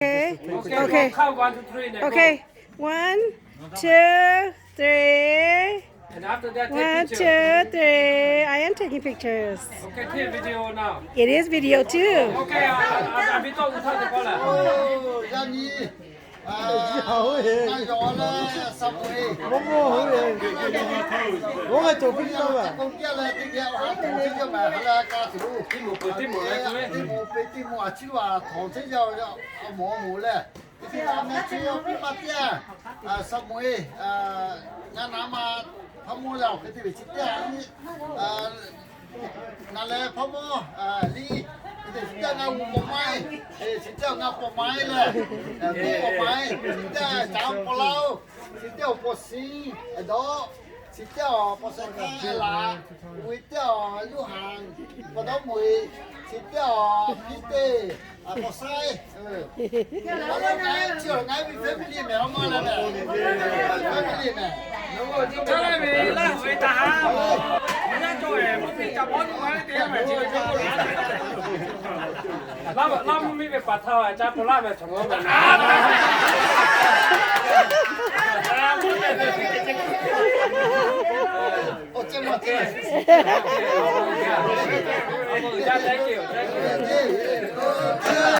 Okay. Okay. Okay. Count one, two, three, then go. Okay. One, two, three. And after that, take picture. One, two, three. I am taking pictures. Okay, take video now. It is video too. Okay, I, I, I, I will talk to the caller. Ngaˬ lehˬ, hpaˇ mawˇ yaˇ awˬ hk'e te ve chi teˇ, ngaˬ lehˬ hpaˇ mawˇ liˇ, hk'e te chi teˇ ngaˇ g'uˇ paw maiˉ, chi teˇ ngaˇ paw maiˉ lehˬ, g'uˇ paw maiˉ, chi teˇ caˉ paw laˇ-oˬ, chi teˇ awˬ paw sinˉ dawˇ, chi teˇ awˬ paw saiˉ hk'aˇ laꞈ, ve teˇ awˬ Yoˇhanˬ, paw dawˇ mawˬ-e, chi teˇ awˬ Hpiˇteˇ, paw saiˉ. Chi awˬ ngaˬ hui ve family mehˬ, awˬ maˇ leh mehˬ, family mehˬ. Laˇ mvuhˇ miˇ ve paˍ htaˇ ca paw laˇ ve chaw ngaˬ hui.